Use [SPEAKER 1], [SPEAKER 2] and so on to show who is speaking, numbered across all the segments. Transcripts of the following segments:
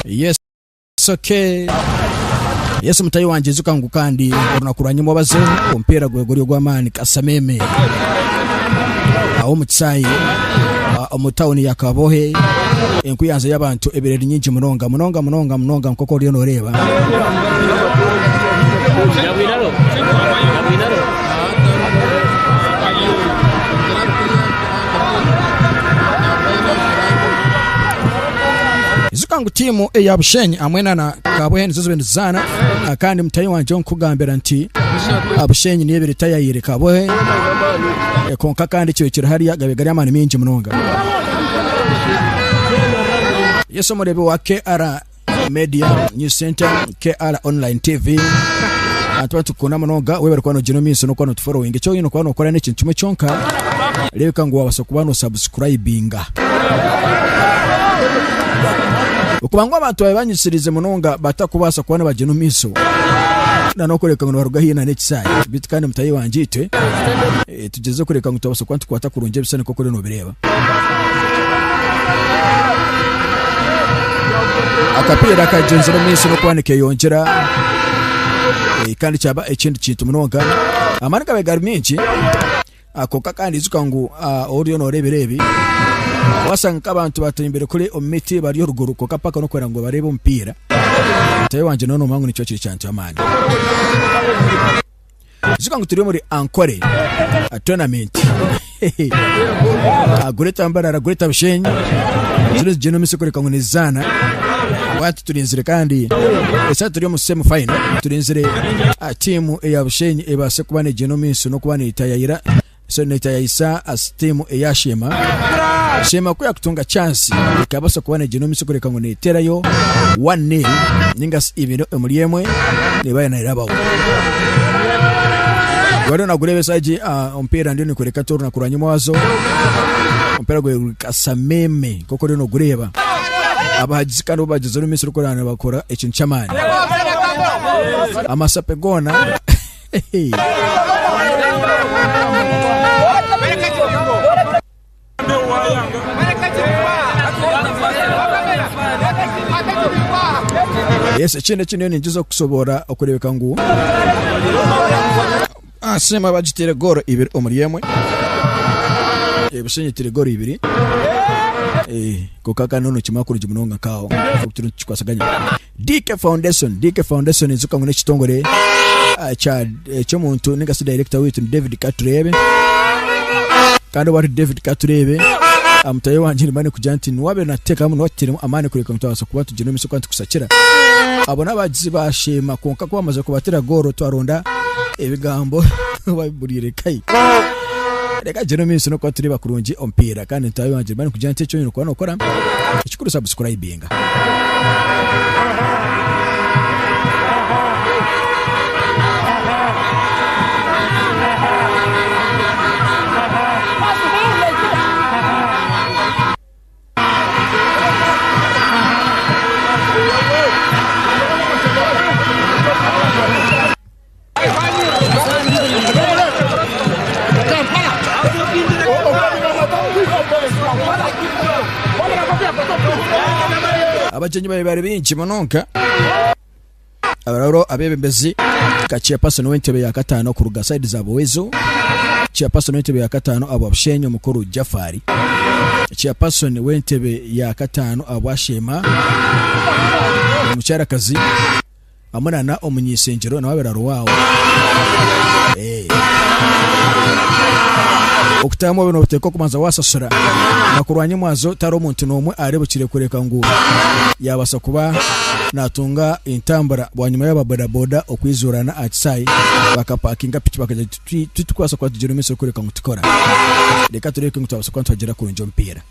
[SPEAKER 1] Yes okay. Yes mutayi wangye ijuka ngu kandi orunaku rwa nyimwabazo omupiira gwe guri ogw'amaani Kasameme aho omu kisaayi omu tawuni ya Kabohe enkuyanza y'abantu ebaire eri nyingi munonga munonga munonga munonga nk'oku oriyo nooreeba. Ijuka ngu tiimu eya Bushenyi hamwe na Kabwehe nizo zibaire nizizaana kandi mutahi wangye nkukugambira nti Bushenyi niyo ebaire etayayiire Kabwehe kwonka kandi ekiro kiri hariya gabaire gari amaani maingi munonga. Yesu omureebi wa KR Media News Center, KR Online TV. Abantu batukunda munonga webare kuba nogyenda omu maiso n'okuba notuforowinga. Eki oine kuba nokora n'ekintu kimwe kyonka, reebeka ngu wabasa kuba nosubscribinga. Okuba ngu abantu babe banyisiriize munonga batakubaasa kuba nibagyenda omu maiso na n'okureka ngu nibaruga haihi n'ekisaayi. Beitu kandi mutahi wangye itwe eh, tugyeze kureka ngu twabasa kuba nitukwata kurungi ebishushani nk'oku oriyo nobireeba. Akapiira kagyenzire omu maisho n'okuba nikeyongyera eh, kandi kyaba ekindi kintu munonga. Amaani gabaire gari maingi ah, kwonka kandi ijuka ngu ah, oriyo noreebera ebi washanga nk'abantu batembire kuri omu miti bari oruguru kwonka paka n'okwenda ngu bareebe omupiira. Mutahi wangye noona omanya ngu nikyo kiri ekintu ky'amaani. Ijuka ngu turi omuri Ankole tournament. Greater Mbarara, Greater Bushenyi. Zino zigyenda omu maisho kureka ngu nizizaana. Bwati turinzire kandi eshaaha turi omu semi final. Turinzire tiimu eya Bushenyi ebaase kuba negyenda omu maisho n'okuba neetayayira So netayayisa as tiimu eya Sheema. Sheema ku yakutunga chance ekabasa kuba negyenda omu maisho kureka ngu neterayo 1-0 ninga shi ibiri omuri emwe neba nerabaho. Wariyo nagureebesa gye ah, omupiira ndiyo nikworeka nti orunaku rwa nyimwazo omupiira gwe guri kasameme nk'oku oriyo nogureeba. Abahagizi kandi bo bagyezire omu maisho orikureeba nibakora ekintu ky'amaani. Amasape goona Yes, ekindi eki ndiyo ningyeza kusoboora okureebeka ngu Asiima bagiteire goolo ibiri omuri emwe. Bushenyi eteire goolo ibiri. Eh, kwonka kandi nono kimara kurungi munonga nk'aho obu turiyo nitukikwasaganya. DK Foundation, DK Foundation ijuka ngu n'ekitongore ah, kya eky'omuntu ninga shi director waitu ni David Katureebe. Kandi obu ari David Katureebe, ah, mutahi wangye nimba nikugira nti niwe abaire natuteekamu niwe atuteiremu amaani kureka ngu twabaasa kuba tugyenda omu maisho kuba nitukusakira. Abo n'abagizi baasheema kwonka ku bamaze kubatera goolo twaronda ebigambo babiburiire kai. Reka tugyende omu maisho n'okuba tureeba kurungi omupiira kandi mutahi wangye nimba nikugira nti eki oine kuba nookora ekikuru subscribinga. Abagyenyi babaire bari baingi munonga abararo abebembezi nka chairperson w'entebe ya kataano kuruga sayidi za Buwezo, chairperson w'entebe ya kataano ahabwa Bushenyi omukuru Jafari, chairperson w'entebe ya kataano ahabwa Sheema omukyarakazi Hamwe na na omuny'eishengyero nawe abeere ari owaawe. Okutaahamu obe nooteekwa kubanza waasasura. Makuru anyimwazo tihariho omuntu n'omwe areebukire kureka ngu yaabaasa kuba naatunga entambura bwanyima y'aba bodaboda okwijuurana aha kisaayi bakapakinga piki bakagira ngu titurikubaasa kuba tugyenda omu maisho kureka ngu tukora. Reka tureebe ngu twabaasa kuba nituhagira kurungi omupiira.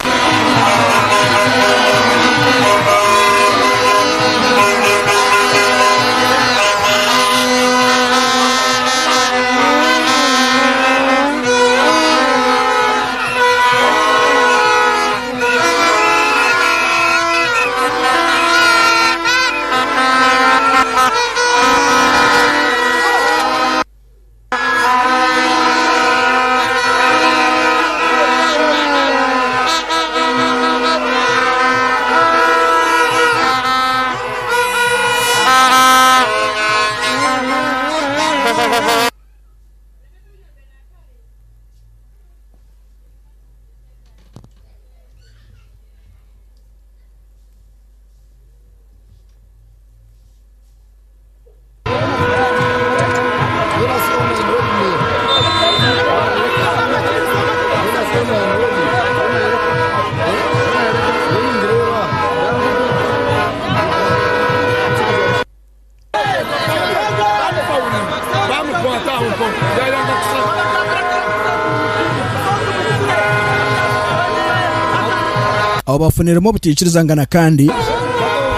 [SPEAKER 1] Abo bafuniremu obutaikirizangana kandi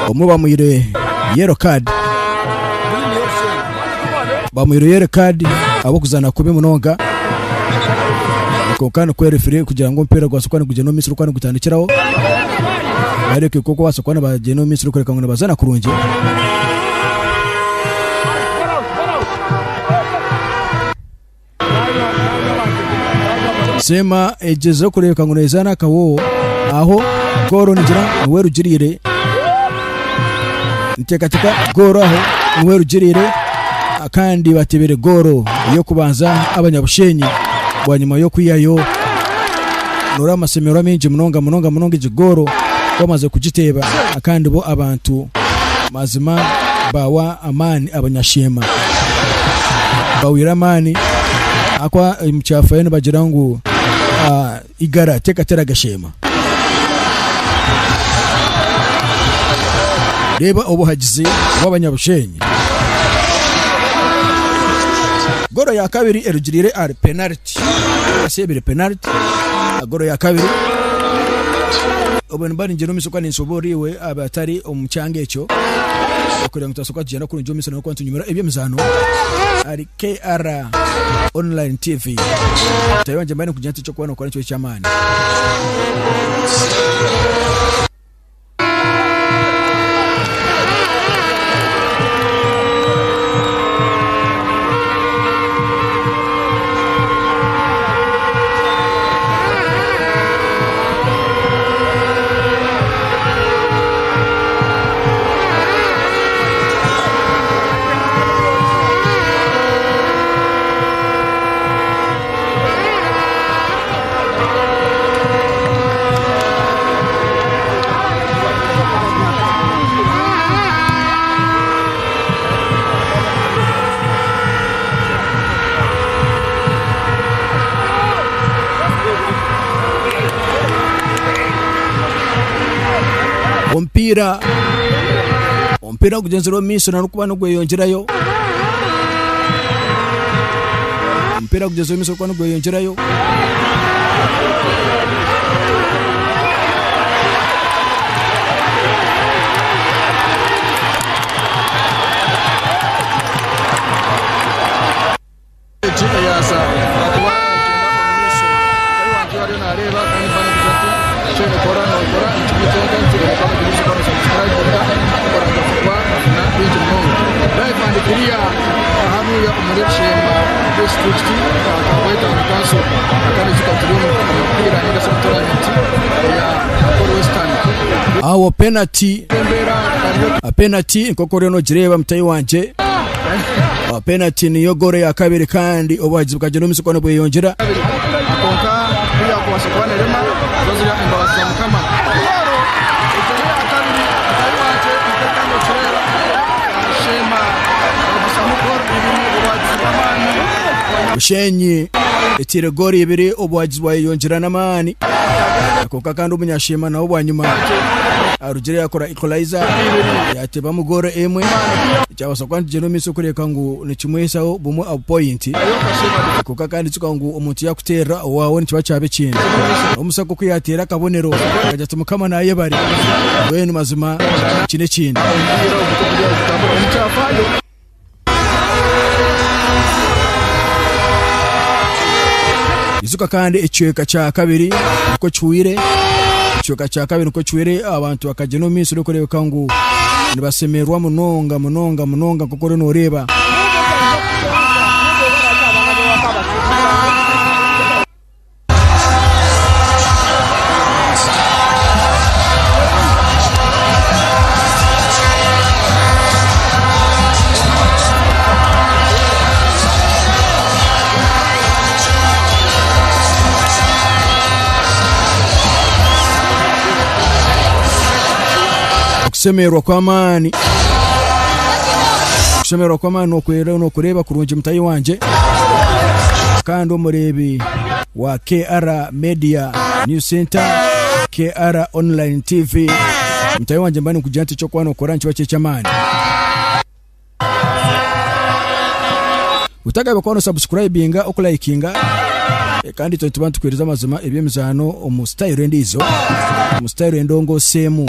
[SPEAKER 1] omwe bamuhaire yellow card. Bamuhaire yellow card ahabw'okuzaana kubi munonga. Kwonka nikwo referee kugira ngu omupiira gubaase kuba nigugyenda omu maisho orikuba nigutandikiraho. Bareeke oku babaasa kuba nibagyenda omu maisho kureka ngu nibazaana kurungi. Seema egyezireho kureebeka ngu neezaana akahooho aho goolo nigira niwe erugiriire. Niteekateeka goolo aho niwe erugiriire kandi bateebire goolo ey'okubanza abanyabushenyi bwanyima y'okwihayo noreeba amashemererwa maingi munonga munonga munonga egi goolo ku bamaze kugiteeba kandi bo abantu mazima baawa amaani abanyasheema bahwire amaani ahakuba omu kyafaayo nibagira ngu eigara tekatera gasheema. Reeba obuhagizi bw'abanyabushenyi. Goolo ya kabiri erugiriire ahari penaliti. Aseebire penaliti aha goolo ya kabiri. Obwe nimba ningyenda omu maisho kuba ninshoboorora iwe abatari omu kyanga ekyo kureeba ngu twabaasa kuba nitugyenda kurungi omu maisho n'okuba nitunyumirwa eby'emizaano ahari KR Online TV. Mutaahi wangye mba ninkugira nti eky'okuba nookora nikiba eky'amaani. Omupiira omupiira gugyenzire omu maisho nana okuba nigweyongyerayo. Omupiira gugyenzire omu maisho kuba nigweyongyerayo.
[SPEAKER 2] Egi eyaaza ahakuba negyenda omu maisho. Mutaahi wangye ariyo naareeba kandi mba ningira nti eki oine kukora nookora ni kimwe kyonka nti oine kuba nogyenda omu maisho subscribinga oraza kuba nofuna bingi munonga. Live and clear hanuya omuri Bushemba district Kabwe town council kandi ijuka turi omu mupiira ninga shi omu tournament eya Ankole Western.
[SPEAKER 1] Aho penati
[SPEAKER 2] Embeera kariyo.
[SPEAKER 1] Penati nk'oku oriyo nogireeba mutaahi wangye. Penati niyo goolo ya kabiri kandi obuhagizi bukagyenda omu maisho kuba nibweyongyera.
[SPEAKER 2] Kwonka ku yaakubaasa kuba neerema, ziba ziri embabazi za Mukama. Goolo egyo eya kabiri mutaahi wangye nikwo kandi okireeba Sheema baguzamu goolo ibiri obuhagizi bw'amaani.
[SPEAKER 1] Bushenyi etaire goolo ibiri obuhagizi bwayeyongyera n'amaani kwonka kandi Omunyasheema nawe bwanyima arugire yaakora equalizer yaateebamu goolo emwe. Kyabaasa kuba nikigyenda omu maisho kureebeka ngu nikimwihisaho bumwe aha bupoyinti kwonka kandi ijuka ngu omuntu yaakuteerera owaawe nikiba kyaba ekindi. Omushaija ku yaateera akabonero akagira ati Mukama naayebare, mbwenu mazima eki n'ekindi. Ijuka kandi ekicweka kya kabiri nikwo kihweire, ekicweka kya kabiri nikwo kihweire abantu bakagyenda omu maisho orikureebeka ngu Nibasemererwa munonga munonga munonga nk'oku oriyo nooreeba. Okushemererwa kw'amaani Okushemererwa kw'amaani n'okureeba kurungi mutaahi wangye kandi omureebi wa KR Media News Center, KR Online TV. Mutaahi wangye mba ninkugira nti eky'okuba nookora nikiba kiri eky'amaani. Otagaruka kuba nosabusikurayibinga, okulayikinga kandi itwe nituba nitukuhereza amazima eby'emizaano omu sitayiro endiijo, omu sitayiro endongoseemu.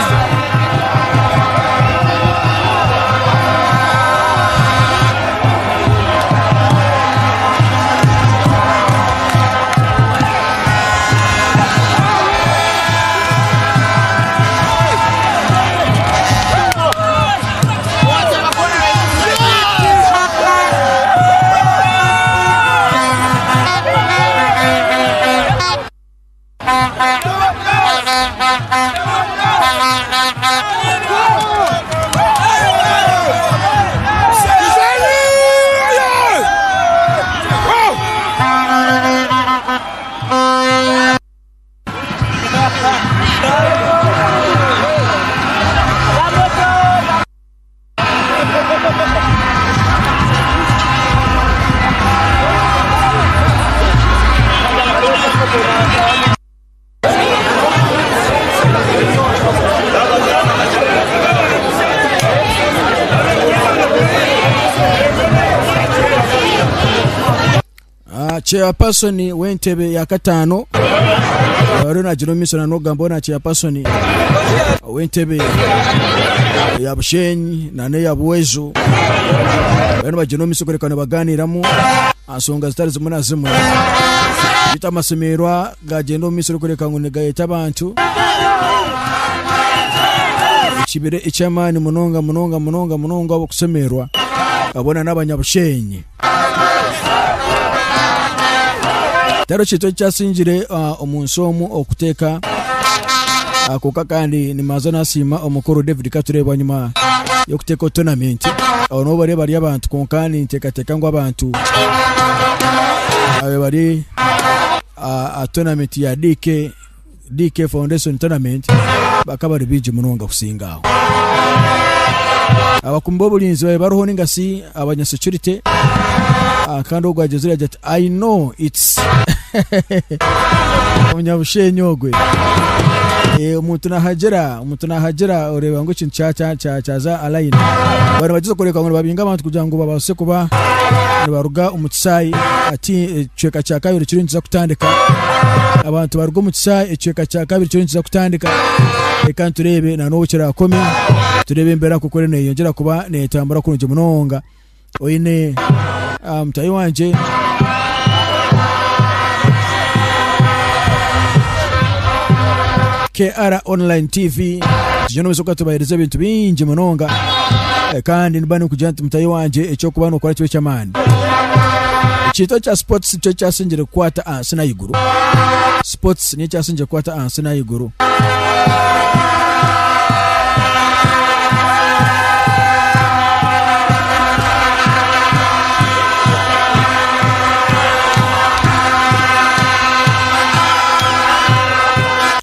[SPEAKER 1] Chairperson w'entebe ya kataano ariyo naagira omu maisho nana okugamba hoona chairperson w'entebe ya Bushenyi nana eya Buwejo bariyo nibagyenda omu maisho kureka nibaganiiramu aha nshonga zitari zimwe na zimwe beitu amashemererwa gagyenda omu maisho orikureeba ngu nigayeta abantu ekibire eky'amaani munonga munonga munonga munonga ahabw'okushemererwa boona n'abanyabushenyi. Tihariho kintu ekyasingire omu nsi omu okuteeka kwonka kandi nimanza nasiima omukuru David Kature bwanyima y'okuteeka tournament. Abo nibo bariyo bari abantu kwonka ninteekateeka ngu abantu abe bari aha tournament ya DK DK Foundation Tournament bakaba bari baingi munonga kusinga aho. Abakuumi b'oburinzi babaire bariho ninga shi abanya security kandi ogwo agyezire yagira ati I know it's omunyabushenyi ogwe. Omuntu nahagira omuntu nahagira oreeba ngu ekintu kyaza aha line. Baba nibagyeza kureebeka ngu nibabinga abantu kugira ngu babaase kuba nibaruga omu kishaayi hati ekicweka kya kabiri kiriyo nikiza kutandika. Abantu baruga omu kishaayi ekicweka kya kabiri kiriyo nikiza kutandika. Reka nitureebe na n'obu kiraakome, tureebe embeera nk'oku eriyo neeyongyera kuba neetambura kurungi munonga. Oine mutaahi wangye. KR Online TV tujya n'omumaisho kuba tubaheereza ebintu bingi munonga kandi niba nikugira nti mutaahi wangye eky'okuba nookora kibe eky'amaani. Ekintu ekya sports nikyo kyasingire kukwata ahansi n'ahaiguru. Sports niyo ekyasingire kukwata ahansi n'ahaiguru.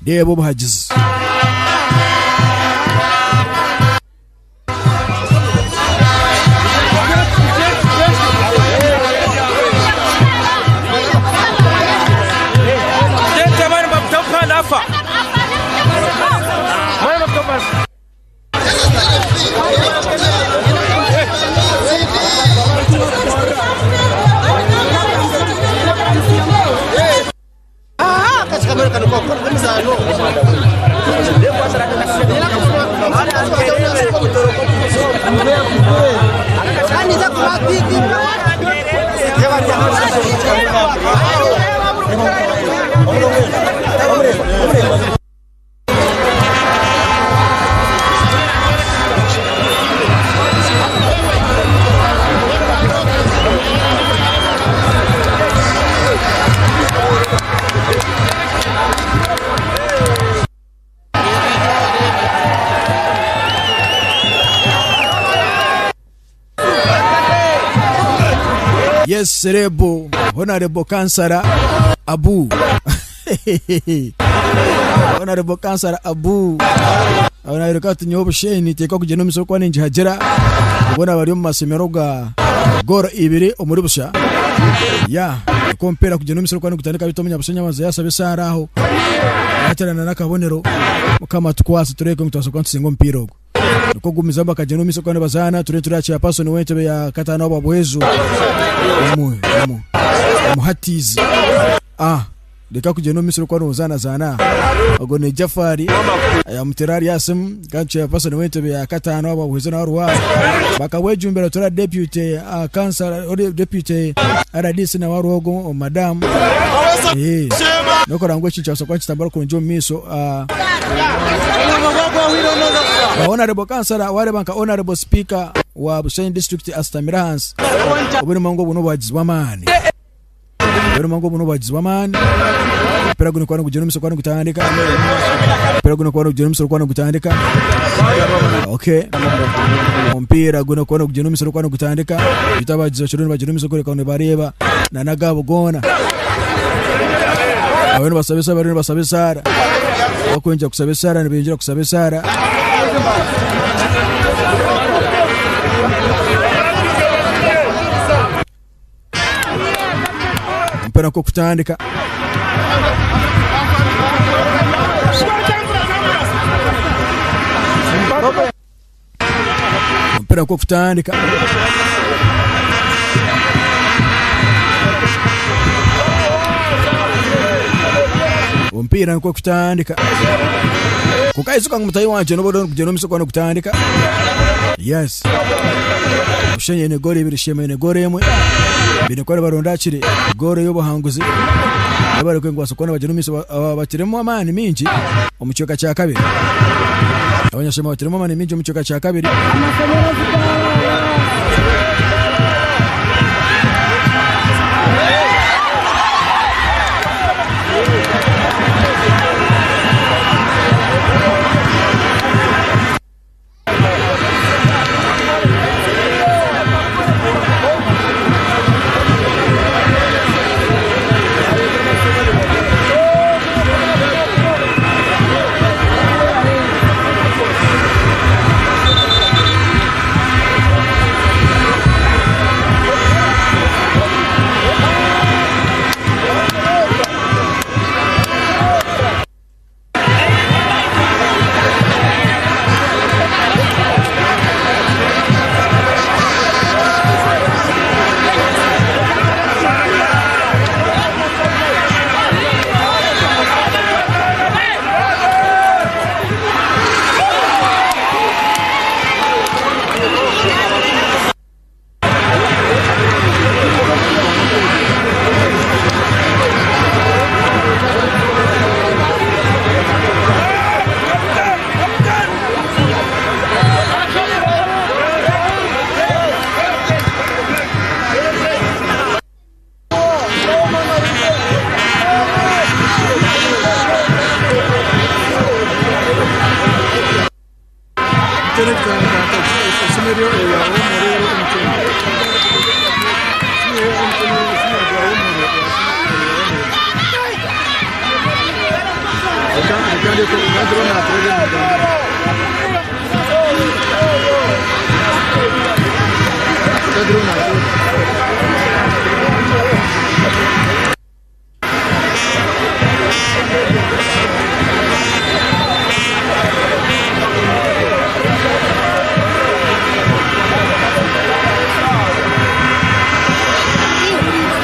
[SPEAKER 1] Reeba obuhagizi. Yes Rebo, Honorable Kansara Abu. Honorable Kansara Abu. Aho nayoreka ati nyowe obusheenyi niteekwa kugyenda omu maisho kuba ningihagira. Boona bari omu masomero ga gooro ibiri omuri busha. Ya, nikwo omupiira kugyenda omu maisho kuba nigutandika beitu omunyabushenyi abanza yaashaba eshaara aho. Yaaterana n'akabonero. Mukama atukwase tureebe ku nitubaasa kuba nitusinga omupiira ogu. Nikwo kugumizamu bakagyenda omu maisho kandi nibazaana turiyo nitureeba chairperson w'entebe ya kataano aba Buhweju omu omu omuhatiizi ah reka kugyenda omu maisho orikuba nozaanazaana ogwo ni Jafari ayamuteera ahari aha simu kandi chairperson w'entebe ya kataano aba Buhweju nawe ariho aho bakabwejumbira turiya deputy ah, councillor ori deputy RDC nawe ariho ogwo madamu eh n'okureba ngu ekintu kyabaasa kuba nikitambura kurungi omu maisho ah, Ba Honourable Kansala wareeba nka Honourable Speaker wa Bushenyi District asitamire ahansi oburimo ngu obu n'obuhagizi bw'amaani oburimo ngu obu n'obuhagizi bw'amaani omupiira gunu kuba nigugyenda omu maisho kuba nigutandika omupiira gunu kuba nigugyenda omu maisho kuba nigutandika okay omupiira gunu kuba nigugyenda omu maisho kuba nigutandika beitu abahagizi bakiriyo nibagyenda omu maisho kureka ngu nibareeba n'agaabo goona Bariyo nibasaba esaara, bariyo nibasaba esaara. Bakweyongyera kusaba esaara, nibeyongyera kusaba esaara. Omupiira nikwo kutandika. Omupiira nikwo kutandika. Omupiira nikwo kutandika. Kwonka ijuka ngu mutahi wangye noba oriyo nikugyenda omu maisho kuba nikutandika. Yes. Bushenyi eine goolo ibiri Sheema eine goolo emwe. Baine kuba nibaronda hakiri goolo ey'obuhanguzi. Nabo barikwenda kubaasa kuba nibagyenda omu maisho batiremu amaani maingi omu kicweka kya kabiri. Abanyashema batiremu amaani maingi omu kicweka kya kabiri.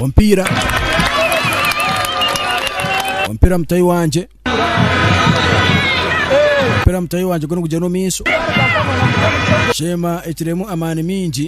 [SPEAKER 1] Omupiira omupiira mutahi wangye omupiira mutahi wangye gwe nigugyenda omu maisho sheema ekiremu amaani maingi.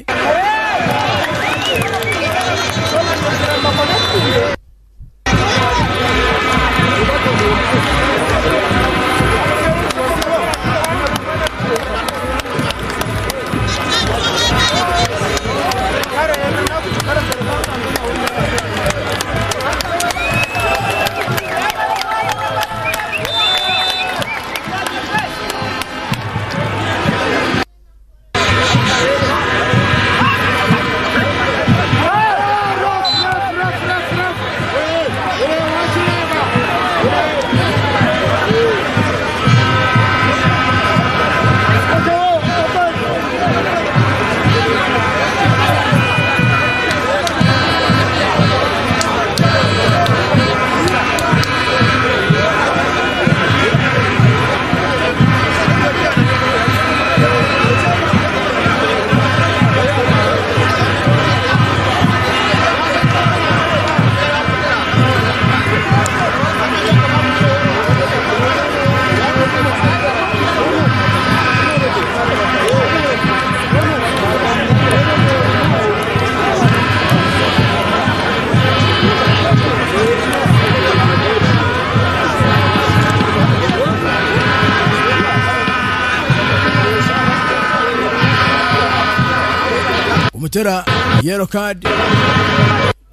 [SPEAKER 1] Bamutera yellow card.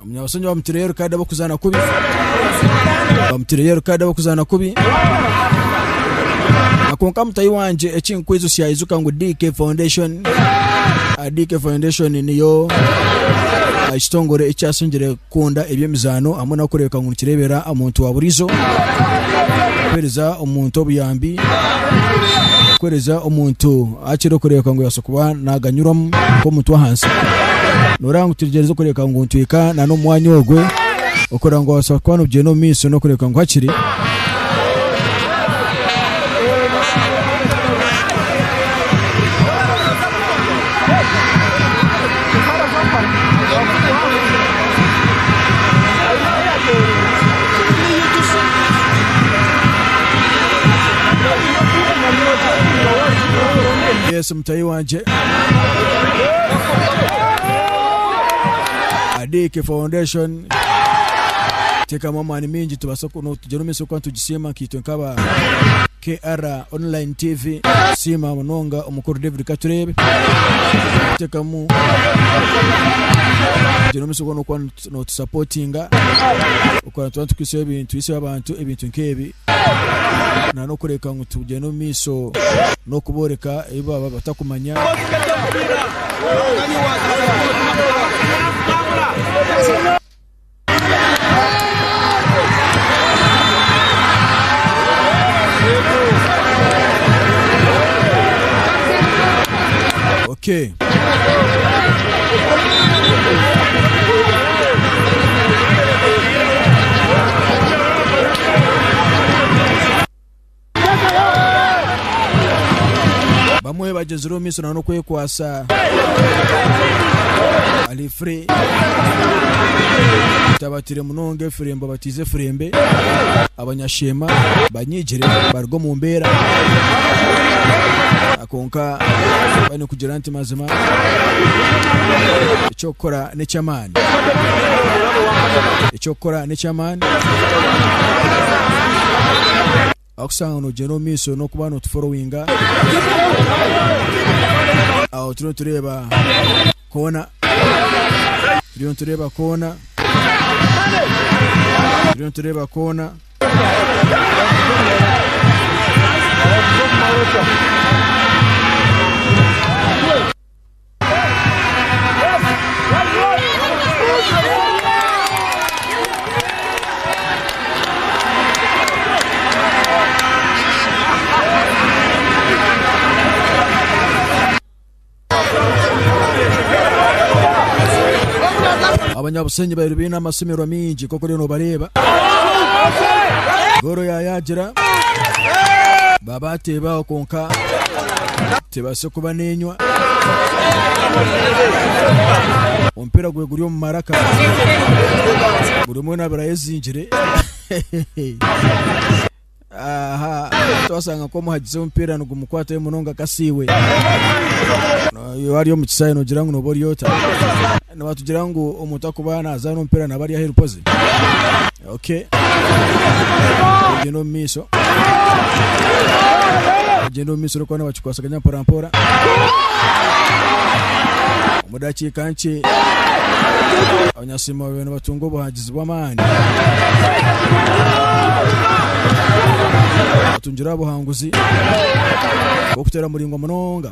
[SPEAKER 1] Omunyabusingye bamutire yellow card ahabw'okuzaana kubi. Bamutire yellow card ahabw'okuzaana kubi. Na kwonka mutahi wangye eki nkwizusya ijuka ngu DK Foundation ah, DK Foundation niyo ah, ekitongore ekyasingire kukunda eby'emizaano hamwe n'okureebeka ngu nikireebera omuntu wa buriijo kuheereza omuntu obuyambi kuheereza omuntu Hakiri okureebeka ngu yabaasa kuba naaganyurwamu nk'omuntu w'ahansi. Nooreeba ngu tugyerize kureebeka ngu nitwihika n'omu mwanya ogwe okureeba ngu wabaasa kuba noogyenda omu maisho n'okureebeka ngu hakiri. Yes, mutahi wangye. Adiiki Foundation teekamu amaani mingi tubaase tugyende omu maisho kuba nitugisiima nkaitwe nk'aba KR Online TV. Siima munonga omukuru David Katureebe kuteekamu kugyenda omu maisho kuba notusapotinga okuba nituba nitukwisaho ebintu twiseho abantu ebintu nk'ebi. N'okureka ngu tugyende omu maisho n'okubooreka ebi baaba batakumanya. Okay. Bamwe bagyezire omu maisho n'okwekwasa ari free tabatire munonga efirimbi batiize efirimbi abanyasheema banyigire baruga omu mbeera kwonka baine kugira nti mazima eky'okukora n'eky'amaani. Eky'okukora n'eky'amaani. Ahakushanga noogyenda omu maisho n'okuba nootuforowinga. Aho turiyo nitureeba koona. Turiyo nitureeba koona. Turiyo nitureeba koona. Abanyabusenyi babaire baine amashemererwa maingi nk'oku oriyo noobareeba. Goolo yaayagira baabateeba aho kwonka tebaase kuba nenywa. Omupiira gwe guri omu maraka buri omwe naabire ayezingire. Aha twashanga nk'omuhagizi w'omupiira nigumukwatayo munonga akasiiwe. Iwe ari omu kisaayi noogira ngu nooba ori ota? Nibatugira ngu omuntu akuba naazaana omupiira naaba ari aheeru mpozi. Okay. Ogyenda omu maisho. Ogyenda omu maisho orikuba nibakikwasaganya mpora mpora. Omu dakiika nkye abanyasiima babaire nibatunga obuhagizi bw'amaani. Batungire aha buhanguzi bw'okuteera muraingwa munonga.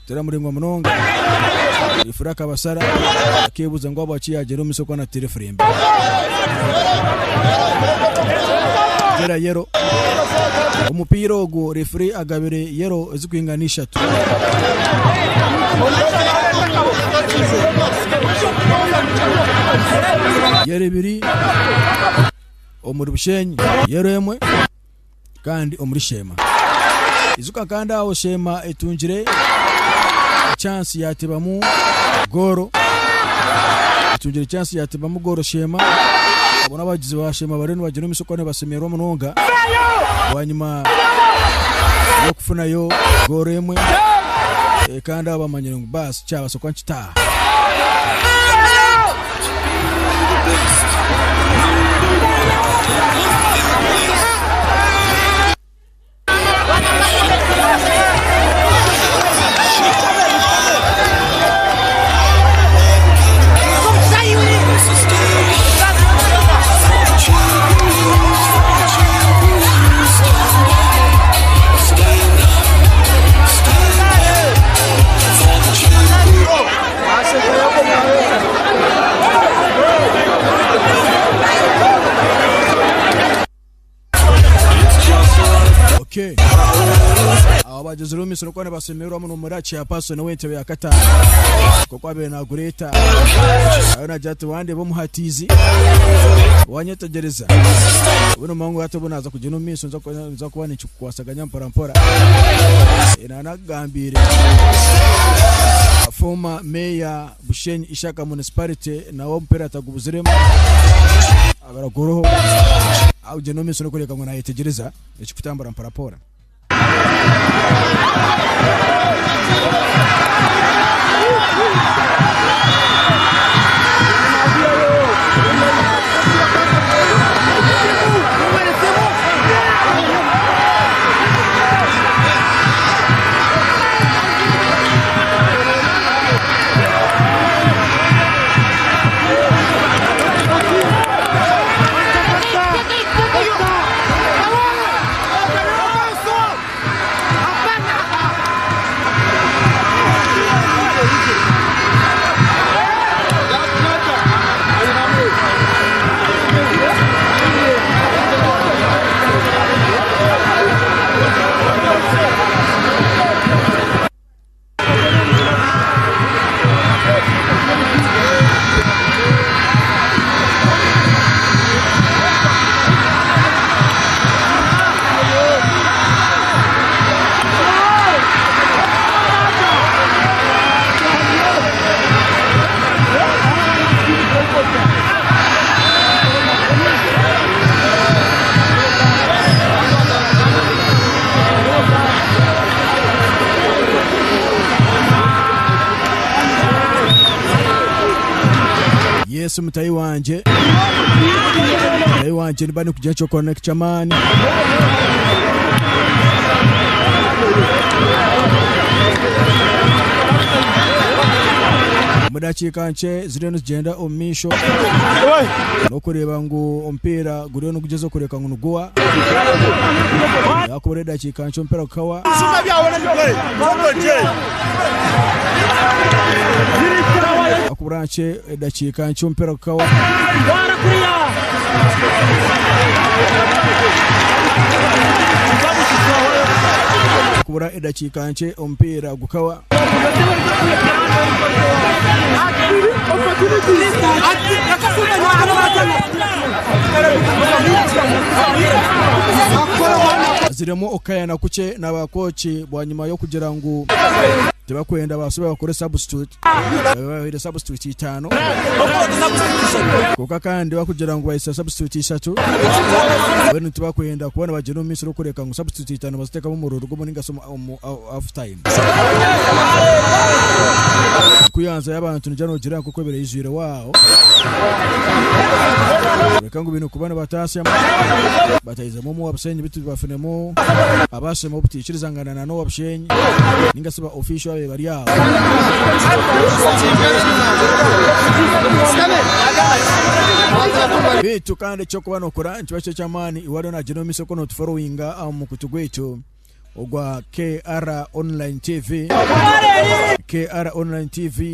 [SPEAKER 1] Kuteera muraingwa munonga. Referee akabashara akeebuuza ngu ahabwaki yaagyera omu maisho ku anateera efirimbi. Teera yero. Omupiira ogwo referee agabire yero ezirikwingana ishatu. Yero ibiri omuri Bushenyi, yero emwe kandi omuri Sheema. Ijuka kandi aho Sheema etungire chance yatebamu goolo. Etungire chance yatebamu goolo Sheema. Abo n'abagizi ba Sheema bariyo nibagyenda omu maisho kuba nibasemererwa munonga bwanyima y'okufunayo goolo emwe kandi abo bamanyire ngu baasi kyabaasa kuba nikitaaha. Bagyezire omu maisho n'okuba nibasemererwa muno chairperson w'entebe ya kataano nk'oku abaire nagureeta. Ariyo naagira ati wandeeba omuhatiizi wanyetegyereza obu nomanya ngu hati obu naaza kugyenda omu maisho nza kuba ninkikukwasaganya mpora mpora. Naanakugambiire former mayor Bushenyi Ishaka Municipality nawe omupiira atagubuziremu abaragoroho agyenda omu maisho n'okureka ngu nayetegyereza ekikutambura mpora mpora. Yesu mutahi wangye mutahi wangye niba nikugira eky'okukora n'eky'amaani. Omu dakiika nkye ziriyo nizigyenda omu maisho n'okureeba ngu omupiira guriyo nigugyezaho kureebeka ngu niguwa. Yaakubura edakiika nkye omupiira gukawa. Yaakubura nkye edakiika nkye omupiira gukawa. Yaakubura edakiika nkye omupiira gukawa. Haziremu okukayana kukye na baakooki bwanyima y'okugira ngu tibakwenda baasube bakore substitute. Babahaire substitute itaano kwonka kandi bakugira ngu bahitsya substitute ishatu mbwenu tibakwenda kuba nibagyenda omu maisho orikureeka ngu substitute itaano baziteekamu omurundi gumwe ninga shi omu half time. Kuyanza y'abantu nigira nogira nk'oku ebaire eijwire waawo kureka ngu baine kuba nibatasyamu batahizemu omu Bushenyi beitu bafunemu abashema obutaikirizangana na n'owa Bushenyi ninga shi ba official ababaire bari aho. Beitu kandi eky'okuba nokora nikiba kiri eky'amaani iwe ariyo nagyenda omu maisho oku notuforowinga aha mukutu gwaitu ogwa KR Online TV. KR Online TV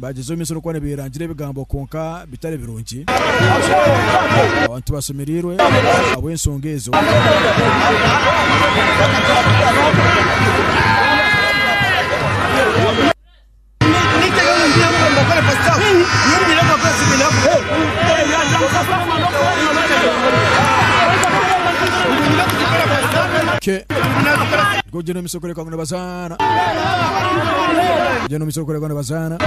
[SPEAKER 1] bagyezaho omu maisho n'okuba nibeerangira ebigambo kwonka bitari birungi. Abantu bashemereirwe ahabw'enshonga ezo. Kugyenda omu maisho kureka ngu nibazaana. Kugyenda omu maisho kureka ngu nibazaana.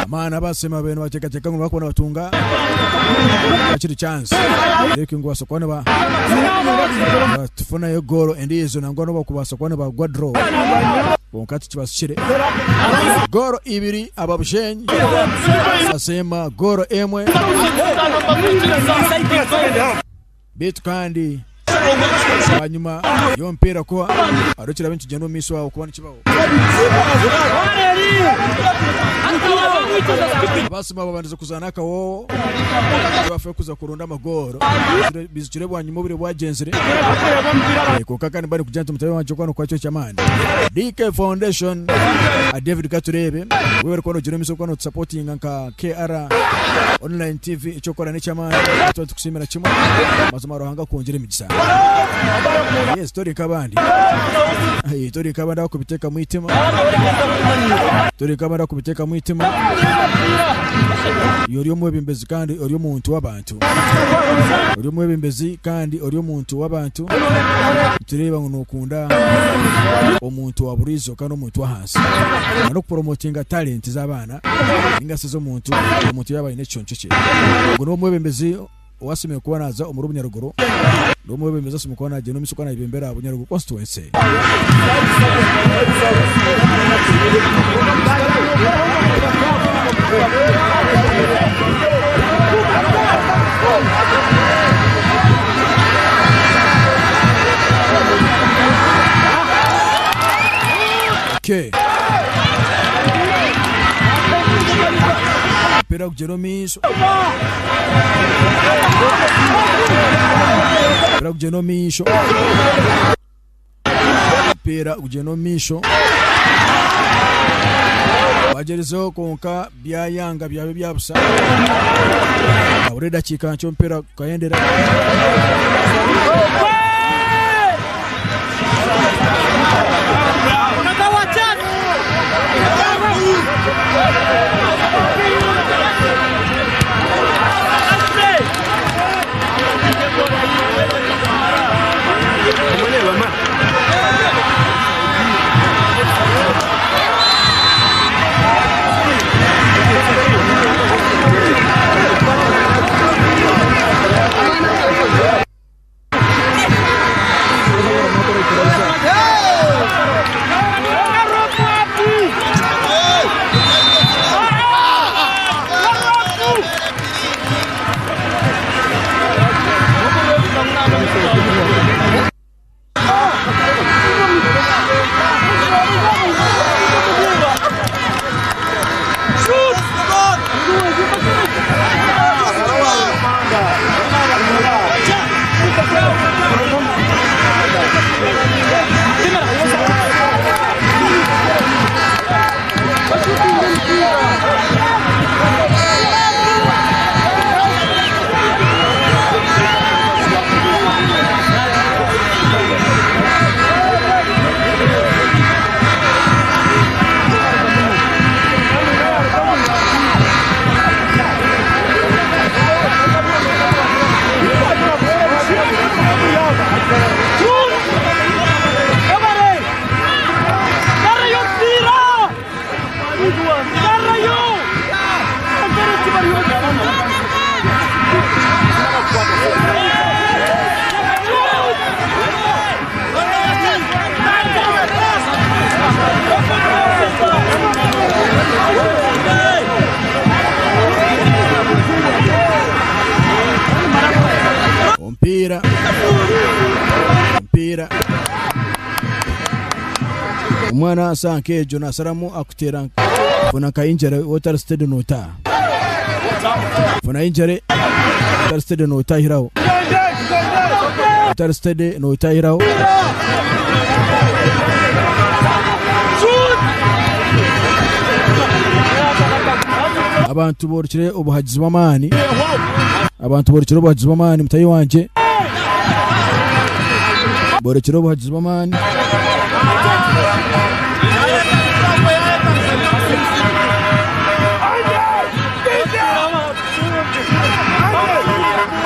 [SPEAKER 1] Amaani abasema babaire nibateekateeka ngu nibakuba nibatunga hakiri chance. Reka ngu babaasa kuba niba Nitufunayo goolo endiijo nangwa n'obu bakubaasa kuba nibagwa draw kwonka tikibasikire. Goolo ibiri aba Bushenyi baseema goolo emwe beitu kandi bwanyima y'omupiira kuhwa hariho ekiraabe nikigyenda omu maisho aho kuba nikibaho. Abasima babandize kuzaana akahooho bafayo kuza kuronda amagooro bizikire bwanyima obwire bwagyenzire kwonka kandi nimba nikugira nti mutahi wangye kwanu kwakyo ky'amaani. DK Foundation David Katureebe webare kuba nogira omumaisho kuba notusapotinga nka KR Online TV ekyokukora neky'amaani tuba nitukusiimira kimwe mazima Ruhanga akwongyere emigisa. Yes tori nk'abandi tori nk'abandi abakubiteekamu eitima tori nk'abandi abakubiteekamu eitima iwe ori omwebembezi kandi ori omuntu w'abantu ori omwebembezi kandi ori omuntu w'abantu nitureeba ngu nokunda omuntu wa buriizo kandi omuntu w'ahansi n'okupromotinga talent z'abaana ninga shi ez'omuntu omuntu yaaba aine ekiconco kye ogu n'omwebembezi owasiimire kuba naaza omuri Bunyaruguru n'omwebembezi osiimire kuba naagyenda omu maisho kuba naayebembera Bunyaruguru constituency. Okay. Omupiira gugyenda omu maisho. Omupiira gugyenda omu maisho. Omupiira gugyenda omu maisho. Bagyerizeho kwonka byayanga byaba ebya busa. Habura edakiika nkye omupiira gukahendera. Omupiira omupiira omwana asa nk'egyo nasaramu akuteera funa nka injury otari steady notaaha funa injury otari steady notahiraho otari steady notahiraho. Abantu borekire obuhagizi bw'amaani abantu borekire obuhagizi bw'amaani mutahi wangye borekire obuhagizi bw'amaani.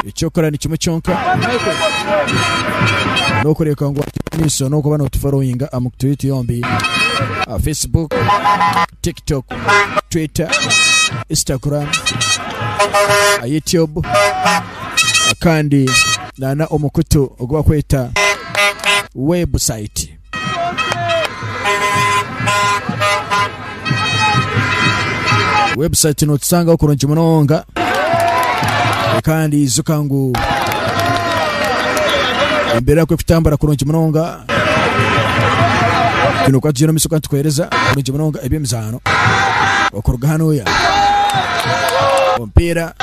[SPEAKER 1] Eky'okukora ni kimwe kyonka n'okureka ngu maisho n'okuba notuforowinga aha mikutu yaitu yombi aha Facebook, TikTok, Twitter, Instagram, aha YouTube kandi nana omukutu ogu bakweta website. Website notusangaho kurungi munonga kandi ijuka ngu embeera ku ekutambura kurungi munonga twine kuba tugyenda omu maisho kandi tukuheereza kurungi munonga eby'emizaano okuruga hanuya. Omupiira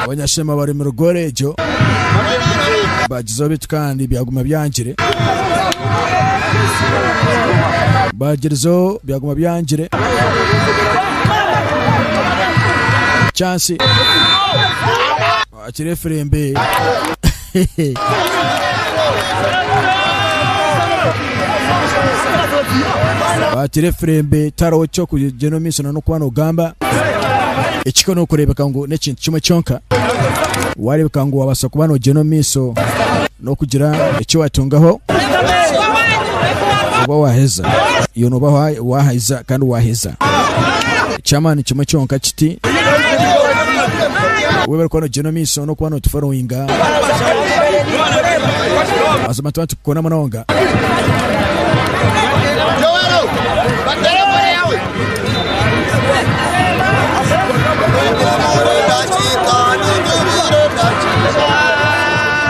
[SPEAKER 1] abanyashema bari omu rugore egyo bagizeho beitu kandi byaguma byangire bagirizeho byaguma byangire chansi akira efirimbi Baatira efirimbi tihariho ky'okugyenda omu maisho n'okuba noogamba. Ekikuru n'okureebeka ngu n'ekintu kimwe kyonka. Waareebeka ngu waabaasa kuba noogyenda omu maisho n'okugira eki waatungaho, oba waaheza. Iwe nooba waaheza kandi waaheza. Eky'amaani kimwe kyonka kiti, webare kuba noogyenda omu maisho n'okuba nootuforowinga. Mazima nituba nitukukunda munonga.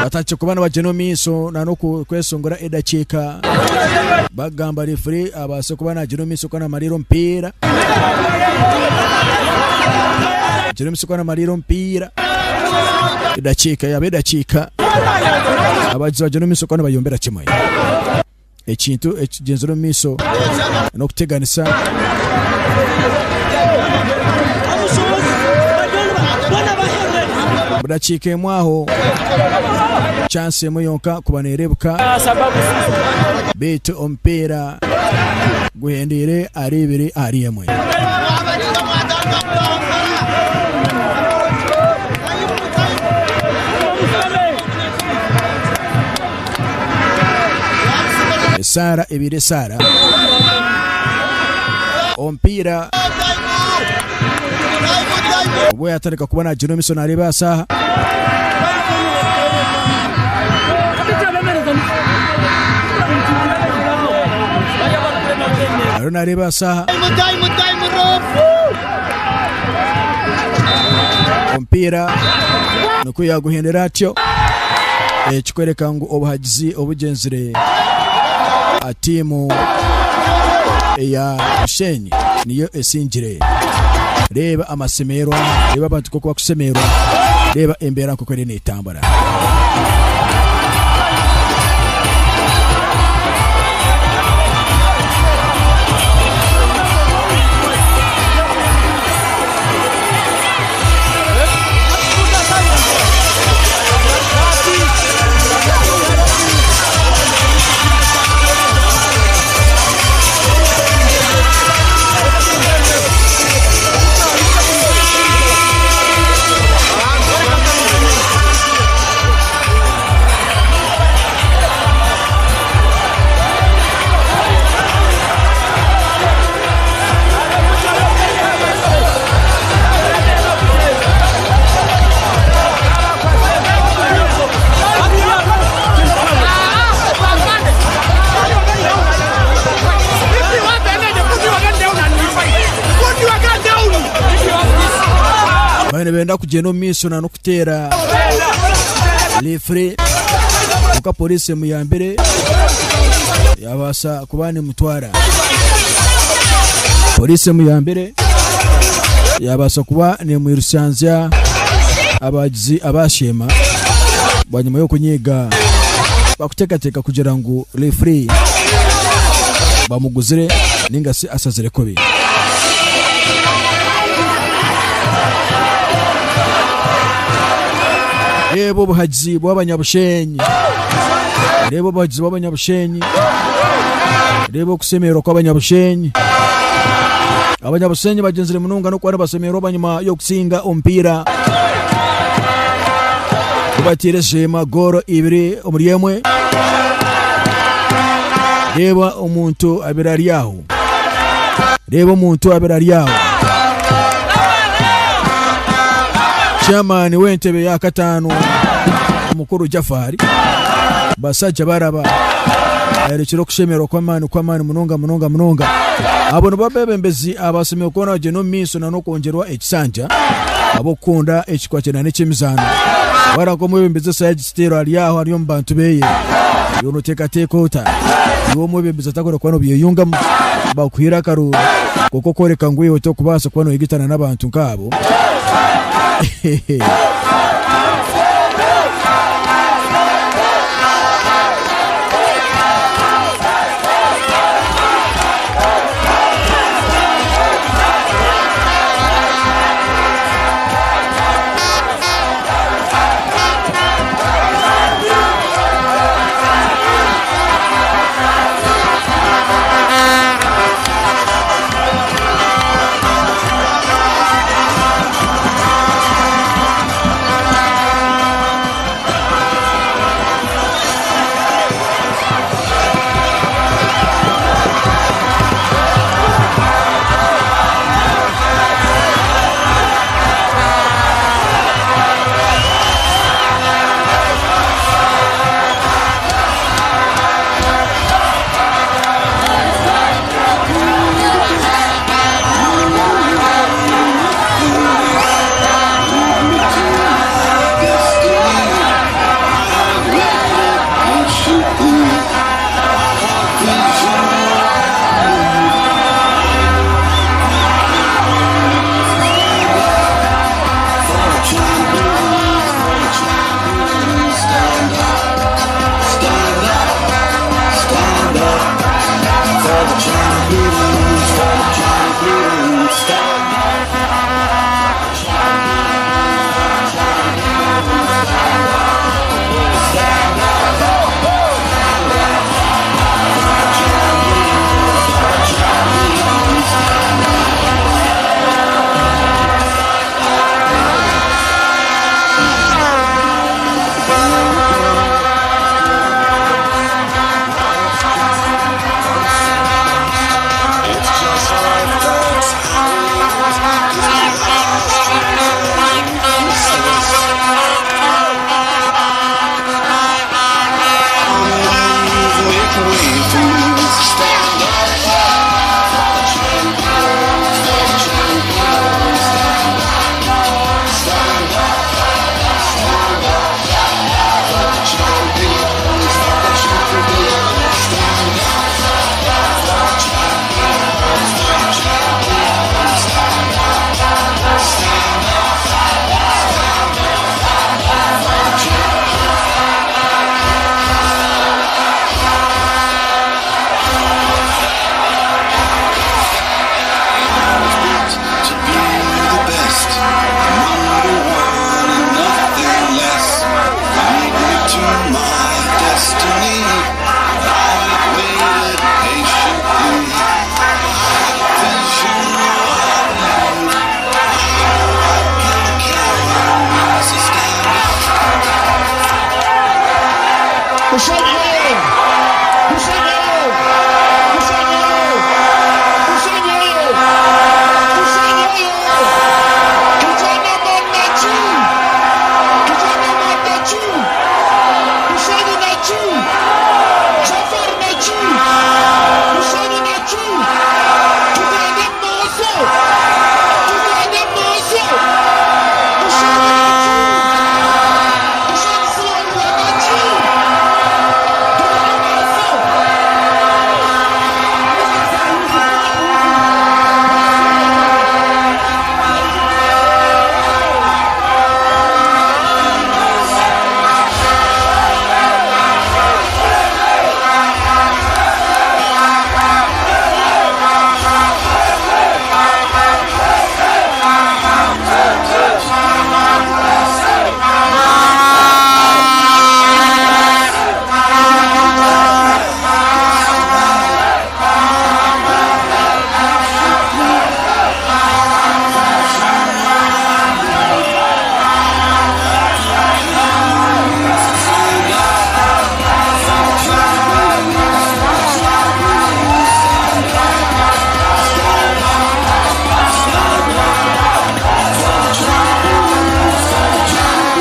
[SPEAKER 1] Batandikire kuba nibagyenda omu maisho n'okwesongora edakiika bagamba referee abaase kuba nagyenda omu maisho kuba namariira omupiira. Agyende omu maisho kuba namariira omupiira. Edakiika yaaba edakiika abagizi bagyenda omu maisho kuba nibayombera kimwe. Ekintu ekigyenzire omu maisho n'okuteganisa. Omu dakiika emwe aho chansi emwe yonka kuba neereebeka beitu omupiira guhendeire ahari ibiri ahari emwe. Esaara ebaire esaara. Omupiira obwo yatandika kuba nagira omu maisho nareeba aha saaha. Ariyo nareeba aha saaha. Omupiira nikwo yaguhendera atyo. Ekikworeka ngu obuhagizi obugyenzire aha tiimu eya Bushenyi niyo esingire. Reeba amasemererwa, reeba abantu nk'oku bakushemererwa, reeba embeera nk'oku eriyo neetambura. Bariyo nibenda kugyenda omu maisho n'okuteera referee kwonka poriisi emuyambire yabaasa kuba nemutwara. Poriisi emuyambire yabaasa kuba nemwirusyanzya abagizi abasheema bwanyima y'okunyiiga bakuteekateeka kugira ngu referee bamuguzire ninga shi ashazire kubi. Reeba obuhagizi bw'abanyabushenyi. Reeba obuhagizi bw'abanyabushenyi. Reeba okushemererwa kw'abanyabushenyi. Abanyabushenyi bagyenzire munonga n'okuba nibashemererwa bwanyima y'okusinga omupiira. Batiire esheema goolo ibiri omuri emwe. Reeba omuntu abaire ari aho. Reeba omuntu abaire ari aho. Chairman w'entebe ya kataano omukuru Jafari Basajja Baraba ayorekire okushemererwa kw'amaani kw'amaani munonga munonga munonga. Abo nibo abeebembezi abashemereire kuba nibagyenda omu maisho n'okwongyerwa ekisanja ahabw'okukunda ekikwatiraine n'eky'emizaano. Wareeba nk'omwebembezi Isaiah Kiteero ari aho ari omu bantu beye, iwe noteekateeka ota? Iwe omwebembezi otakwenda kuba nobyeyungamu? Bakuhaire akaruuru kwonka okworeka ngu iwe tokubaasa kuba noigitana n'abantu nk'abo.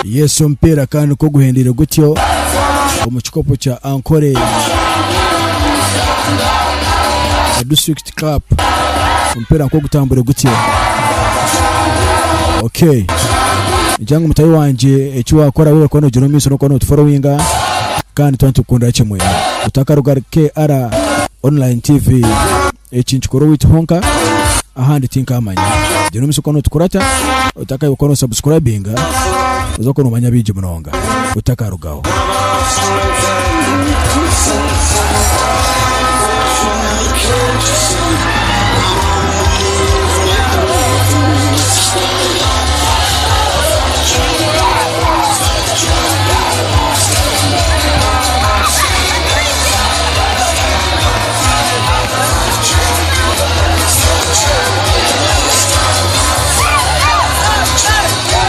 [SPEAKER 1] Yesu omupiira ka nikwo guhendeire gutyo omu kikopo kya Ankole District Cup. Omupiira nikwo gutambure gutyo. Okay. Ningira ngu mutahi wangye eki wakora wewe kuba nogira omu maisho n'okuba notuforowinga kandi twaba nitukukundira kimwe. Otakaruga ahari KR Online TV. Eki nikikora owaitu honka ahandi tinkamanya. Gyenda omu maisho kuba notukurata otakayoba kuba no subscribinga oza kuba nomanya bingi munonga otakarugaho.